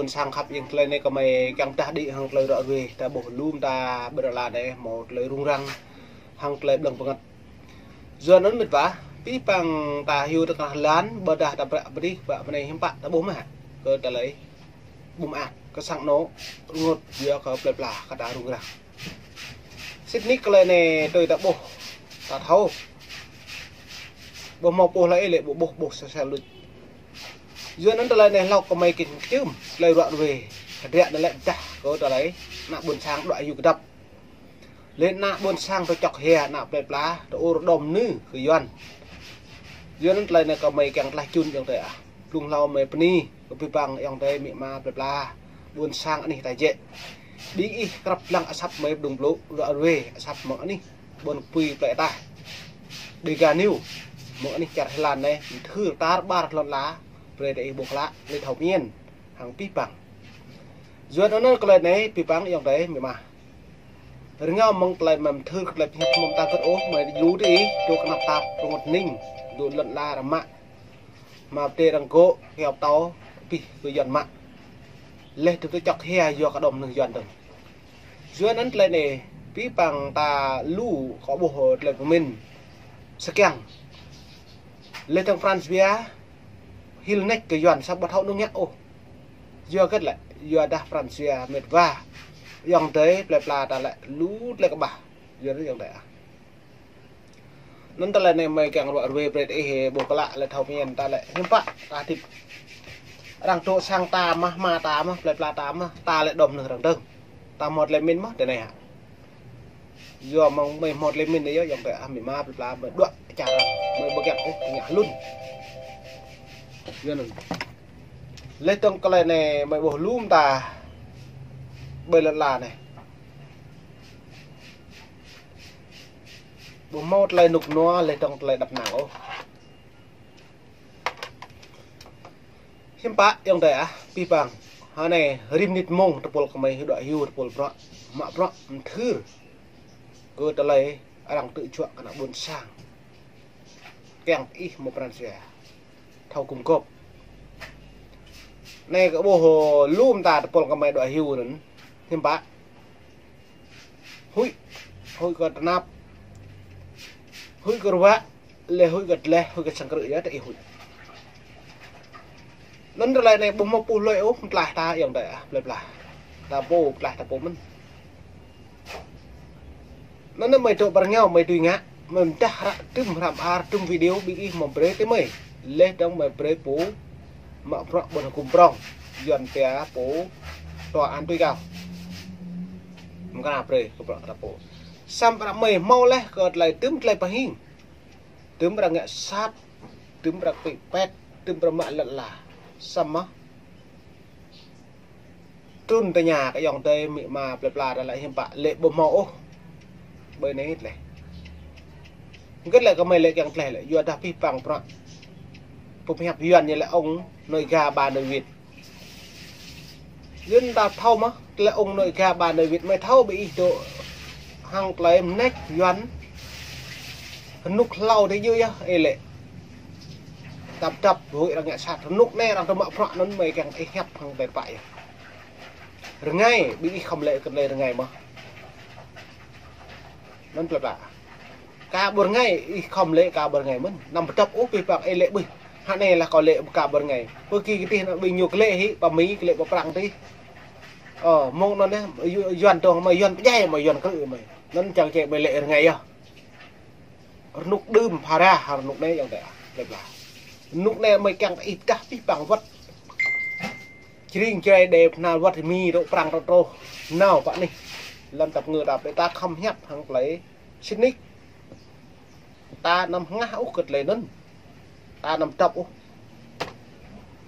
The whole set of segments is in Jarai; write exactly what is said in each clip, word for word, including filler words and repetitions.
Sang khăp, yơ̆ng tơlơi anai kơmơi kiăng pơdah đĭ hăng tơlơi ră ruai, ta ƀuh lŏm ta ƀơi lŏn ala anai hmâo tơlơi rŭng răng hăng tơlơi ƀlơ̆ng bơngăt. Yua anŭn mĕt wa, abih bang ta hyu tơkah lan, ƀôdah ta prăk pơdih, ƀă mơnai hiư̆m pă ta ƀuh mơ̆ hă kơ tơlơi ƀum ak, kơ sang anŏ rơngot, yua kơ plơi pla kơ ta rŭng răng. Sĭt nik tơlơi anai tui ta ƀuh, ta thâo. Ƀuh hmâo pô hlơi lĕ ƀu ƀuh, ƀuh sel sel đôč. Yua anŭn tơlơi anai hlâo kơmơi kiăng čưm tơlơi ră ruai, hơdră anai lĕ pơdah kơ tơlơi ană ƀôn sang đuaĭ hyu kơdŏp. Lĕ ană ƀôn sang tơčŏk hia, ană plơi pla tơur đom nư kơ Yuan. Yua anŭn tơlơi anai kơmơi kiăng tlaih čun yŏng tơi ah. Blung hlâo mơi bơni kơ abih bang yŏng tơi amĭ ama plơi pla ƀôn sang anih ta jĕ. Ƀing ih krăp lăng asăp mơi pơdŏng blŭ ră ruai asăp mơ̆ng anih ƀôn kơpui plơi ataih. Dega News mơ̆ng anih čar Thái Lan anai, mơthưr tar ƀar lŏn ala, brơi tơ ih ƀuh klă, lĕ thâo pơmĭn hăng abih bang. Yua anŭn tơlơi anai abih bang yŏng tơi amĭ ama. Rơngiao mơ̆ng tơlơi mơthưr kơ tơlơi pơhiăp mơ̆ng ta kơt ôh, mơi lu tơ ih, dŏ kơnăp tap, rơngot ning, dŏ lŏn ala rơmă. Mă pơdơi răng gŏ, kơyâo pơtâo, abih kơ Yuan mă. Lĕ tơ̆ tơčŏk hia yua kơ đom nư Yuan dơ̆ng. Yua anŭn tơlơi anai, abih bang ta lu kơ ƀuh tơlơi pơmĭn. Sơkiăng. Lĕ tơ̆ng Francia, hil nĕč kơ Yuan sa ƀu thâo nung ñă ôh. Yua hơget lĕ, yua dah Francia mĕt wa. Yŏng tơi plơi pla ta lĕ lu tơlơi kơƀah. Yua anŭn yŏng tơi ah. Anŭn tơlơi anai mơi kiăng ră ruai brơi tơ ih ƀuh klă lĕ thâo pơmĭn ta lĕ hiư̆m pă ta hơdip. Arăng dŏ sang ta mơ̆, hmua ta mơ̆, plơi pla ta mơ̆, ta lĕ đom nư arăng dơ̆ng. Ta hmâo tơlơi pơmĭn mơ̆ tơ anai hă. Yua mơ̆ng mơi hmâo tơlơi pơmĭn anai yơh, yŏng tơi ah amĭ ama plơi pla mơi đuaĭ čar, mơi ƀu kiăng ôh tơña hlŭn. Yua anŭn. Lĕ tơ̆ng tơlơi anai mơi ƀuh lŏm ta ƀơi lŏn ala anai. Ƀu hmâo tơlơi rơnŭk rơnua lĕ tơ̆ng tơlơi đăp năng ôh. Hiư̆m pă yŏng tơi ah, abih bang. Hơnai rĭm mơnit mông tơpul kơmơi hyu đuaĭ hyu tơpul bruă, mă bruă mơthưr kơ tơlơi arăng tơčuă kơ ană ƀôn sang. Kiăng ih mơ̆ pran jua thâo gum gôp. Anai kơ ƀuh lŏm ta tơpul kơmơi đuaĭ hyu anŭn. Hiư̆m pă. Huĭ, huĭ kơ tơnap, huĭ kơ ruă, lĕ huĭ kơ dleh, huĭ kơ sang krư̆ yơh tơ ih huĭ. Anŭn tơlơi anai ƀu hmâo pô hlơi ôh pơtlaih ta yŏng tơi ah, plơi pla. Ta pô pơtlaih ta pô mơ̆n. Anŭn mơi dŏ pơ rơngiao mơi tui ngă, mơi pơdah hră tơm hră mơar tơm video ƀing ih mơ̆ brơi tơ mơi. Lĕ dơ̆ng mơi brơi pô mă bruă ƀôn hơgŭm prŏng. Yuan pia pô tòa án tối cao. Mơ̆ng kơna brơi kơ bruă ta pô. Samơ̆ arăng mơi hmâo lĕ kơ tơlơi tơm tơlơi pơhing. Tơm arăng ngă sat, tơm arăng pĭ pet, tơm arăng mă lăt la. Samơ̆ trŭn tơña kơ yŏng tơi amĭ ama plơi pla ta lĕ hiư̆m pă lĕ ƀu hmâo ôh. Ƀơi anai tơlơi. Hơget lĕ kơmơi lĕ kiăng tơlơi lĕ, yua dah abih bang bruă pơhiăp Yuan ñu lĕ ông nội gà bà nội vịt. Yuan ta thâo mơ̆, tơlơi ông nội gà bà nội vịt mơi thâo ƀing ih dŏ hăng tơlơi mơneč Yuan. Rơnŭk hlâo tơ yơh yơh, ê lĕ. Tơpă tơpă, huĭ arăng ngă sat, rơnŭk anai arăng tơmă bruă anŭn mơi kiăng ih hiăp hăng tơlơi pă yơh. Rơngai, ƀing ih khŏm lĕ kơ tơlơi rơngai mơ̆. Anŭn plơi pla. Ka ƀu rơngai, ih khŏm lĕ ka ƀu rơngai mơ̆n. Anăm pơdŏp ôh abih bang ih lĕ ƀuh. Hă anai lah kâo lĕ ka ƀu rơngai. Pơ ki kơdih ană ƀing ñu kơ lĕ hĭ, pơ Mi kơ lĕ, pơ Prăng tih. Ơ, mơ̆ng anŭn yơh, Yu-, Yuan dŏ mơi, Yuan pơdjai mơi, Yuan krư̆ mơi. Anŭn čang čĕ mơi lĕ rơngai yơh. Rơnŭk đưm phara, hă rơnŭk anai yŏng tơi ah, plơi pla. Rơnŭk anai mơi kiăng ih pơdah abih bang wơ̆t. Jring jrai đe pơhnal wơ̆t Mi dŏ Prăng dŏ truh. Nao pă anih. Lăm tăp ngơ tăp đe ta khŏm hiăp hăng tơlơi sĭt nik. Ta anăm hơngah ôh kơ tơlơi anŭn. Ta anăm dŏp ôh.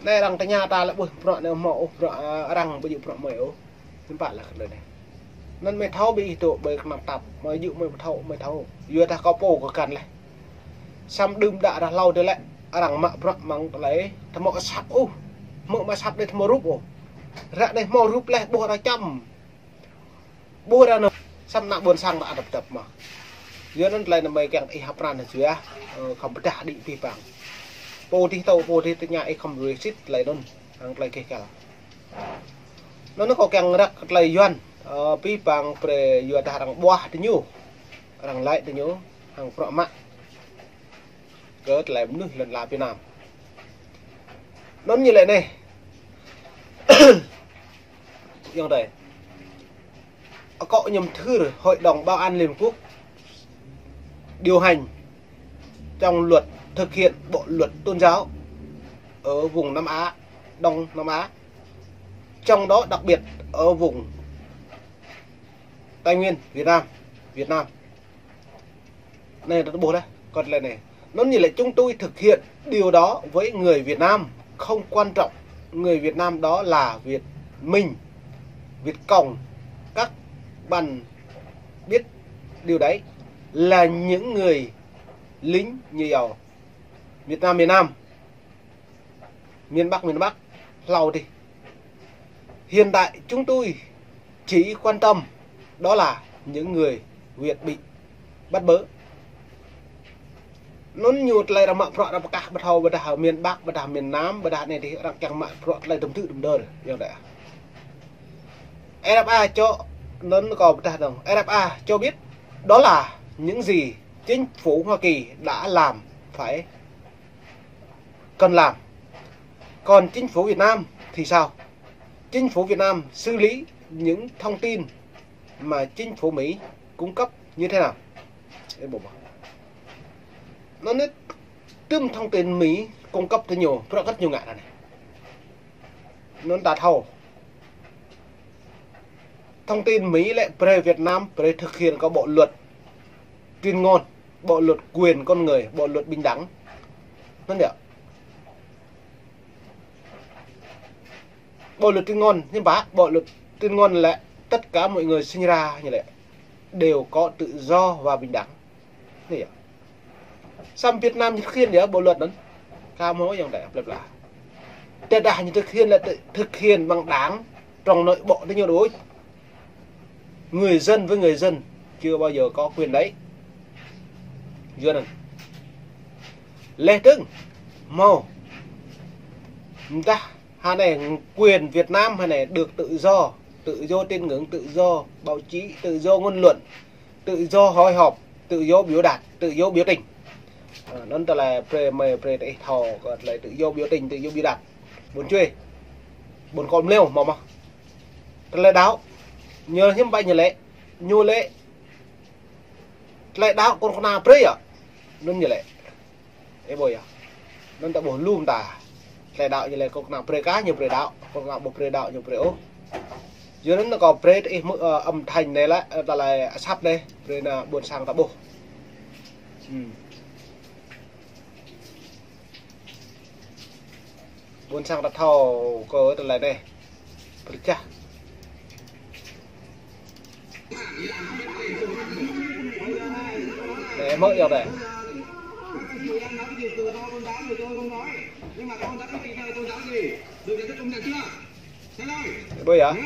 Anai arăng tơña ta lĕ ƀuh bruă anai hmâo ôh, bruă, a, arăng ƀu djơ̆ bruă mơi ôh. Hiư̆m pă lah kơ tơlơi anai. Anŭn mơi thâo ƀing ih dŏ ƀơi kơnam tap, mơi djơ̆ mơi ƀu thâo, mơi thâo. Yua dah kâo pô kơ găn leh. Samơ̆ đưm đă dah hlâo dih lĕ, arăng mă bruă mơ̆ng tơlơi, tơmŏ asăp ôh. Mơ̆ mă asăp dih tơmŏ rup ôh. Ră anai hmâo rup leh ƀuh arăng čăm. Ƀuh arăng anŭn, samơ̆ ană ƀôn sang ta ăt dŏp dŏp mơ̆. Yua anŭn tơlơi anai mơi kiăng ih hăp pran hơjua, ơ, khŏm pơdah đĭ abih bang. Pô dih tơ̆, pô dih tơña ih khŏm ruai sĭt tơlơi anŭn, hăng tơlơi gêh găl. Anŭn kâo kiăng răk tơlơi Yuan, ơ, pih pang pre yua dah arăng ƀuah tơ ñu, arăng laĭ tơ ñu, hăng prŏ mă kơ tơlơi mơnuih lŏn ala Việt Nam. Anŭn ñu lĕ anai. Yŏng tơi. Akŏ ñu mơthưr Hội đồng Bảo an Liên Hợp Quốc điều hành trong luật thực hiện bộ luật tôn giáo ở vùng Nam Á, Đông Nam Á, trong đó đặc biệt ở vùng Tây Nguyên, Việt Nam, Việt Nam. Anai ta ƀuh laih, kơt lĕ anai. Anŭn ñu lĕ chúng tôi thực hiện điều đó với người Việt Nam, không quan trọng người Việt Nam đó là Việt Minh, Việt Cộng. Các bạn biết điều đấy là những người lính như dầu. Việt Nam, miền Nam. Miền Bắc, miền Bắc, hlâo adih. Hiện tại chúng tôi chỉ quan tâm đó là những người Việt bị bắt bớ. Anŭn ñu tơlơi arăng mă prŏ arăng pơkah ƀu thâo ƀôdah miền Bắc, ƀôdah miền Nam, ƀôdah anai adih arăng kiăng mă prŏ tơlơi tŭm tŭ tŭm đơr, yŏng tơi. R F A cho, anŭn kâo pơdah dơ̆ng. R F A cho biết đó là những gì chính phủ Hoa Kỳ đã làm phải cần làm. Còn chính phủ Việt Nam thì sao? Chính phủ Việt Nam xử lý những thông tin mà chính phủ Mỹ cung cấp như thế nào? Ê, bộ mà. Anŭn anai tơm thông tin Mỹ cung cấp tơ ñu, prŏ kơt ñu ngă anai. Anŭn ta thâo. Thông tin Mỹ lĕ brơi Việt Nam, brơi thực hiện kơ bộ luật tuyên ngôn, bộ luật quyền con người, bộ luật bình đẳng. Anŭn yơh. Bộ luật tuyên ngôn, hiư̆m pă, bộ luật tuyên ngôn lĕ tất cả mọi người sinh ra ñu lĕ đều có tự do và bình đẳng. Anai yơh. Samơ̆ Việt Nam ñu thực hiện yơh bộ luật anŭn. Kâo hmâo yŏng tơi plơi pla. Tơdah ñu thực hiện lĕ tự, thực hiện bằng đảng, trong nội bộ tơ ñu đôč. Người dân với người dân chưa bao giờ có quyền đấy. Yua anŭn. Leh dơ̆ng, hmâo. Dah hơnai quyền Việt Nam hơnai được tự do, tự do tín ngưỡng, tự do báo chí, tự do ngôn luận, tự do hội họp, tự do biểu đạt, tự do biểu tình. Ơ, anŭn tơlơi pre mơi pre tơ ih thâo kơ tơlơi tự do biểu tình, tự do biểu đạt. Ƀôn čuê. Ƀôn kơm leo mơ̆ mơ̆. Tơlơi đaŏ. Ñu hiư̆m pă ñu lĕ. Ñu lĕ. Tơlơi đaŏ kơnuk kơna pre yơh. Anŭn ñu lĕ. Ê ƀuh yơh. Anŭn ta ƀuh lŏm ta. Tơlơi đaŏ ñu lĕ kơnuk kơna pre kah ñu pre đaŏ. Kơnuk kơna ƀu pre đaŏ ñu pre ôh. Yua anŭn kâo pre tơ ih mơ̆, ơ, âm thanh anai lĕ, ơ, tơlơi asăp anai. Pre ană ƀôn sang ta ƀuh. Hmm. Ƀôn sang ta thâo kơ tơlơi anai. Pơčah. Anai mơ̆ yơh anai. Ê ƀuh yơh.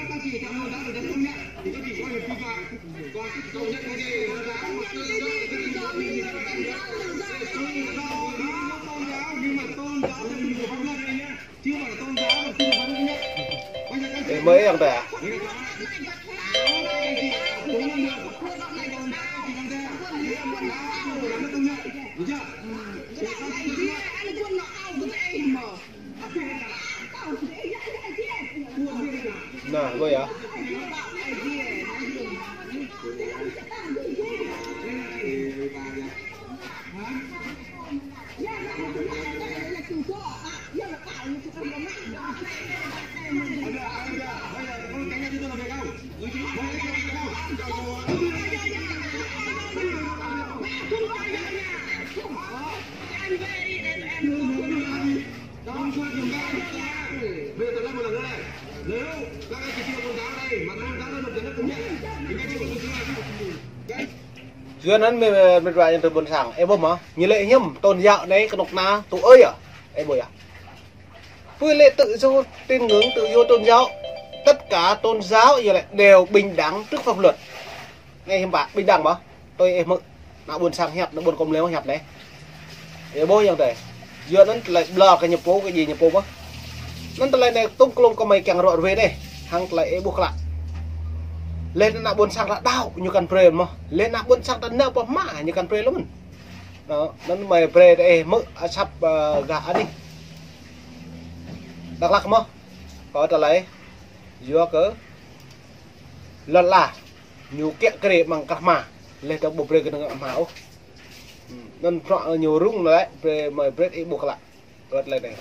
Ê, mơi yŏng tơi. Anai, ƀuh yơh. Yua anŭn mơi, mơi, mơi, mơi, mơi, ƀôn sang. Ê, ƀuh mơ̆, ñu lĕ hiư̆m tôn giáo anai kơnuk kơna tŭ ơi yơh. Ê, ƀuh yơh. Pơ lĕ tự do tín ngưỡng, tự do tôn giáo. Tất cả tôn giáo giờ lại đều bình đẳng trước pháp luật. Anai hiư̆m pă, bình đẳng mơ̆. Tui ih mơ̆, ană ƀôn sang hiăp, ană ƀôn kơm leo hiăp anai. Ê ƀuh yŏng tơi. Yua anŭn tơlơi ƀlŏr kơ ñu pô, kơ djai ñu pô mơ̆. Anŭn tơlơi anai tŭm klôm kơ mơi kiăng ruă ruai anai, hăng tơlơi ih ƀuh klă. Lĕ ană ƀôn sang ta đaŏ ñu kăn brơi mơ̆n. Lĕ ană ƀôn sang ta nao pơ hma ñu kăn brơi lơ̆m. Anŭn mơi brơi tơ ih mơ̆ asăp, ơ, gah anih Dak Lak mơ̆n. Kơ tơlơi yua kơ lŏn ala ñu kiăng kơ rĕ mơ̆ng kơ hma. Lĕ ta ƀu brơi kơ nao hma ôh. Anŭn prŏ ñu rŭng lĕ brơi mơi brơi ih ƀuh klă. Kơ tơlơi anai.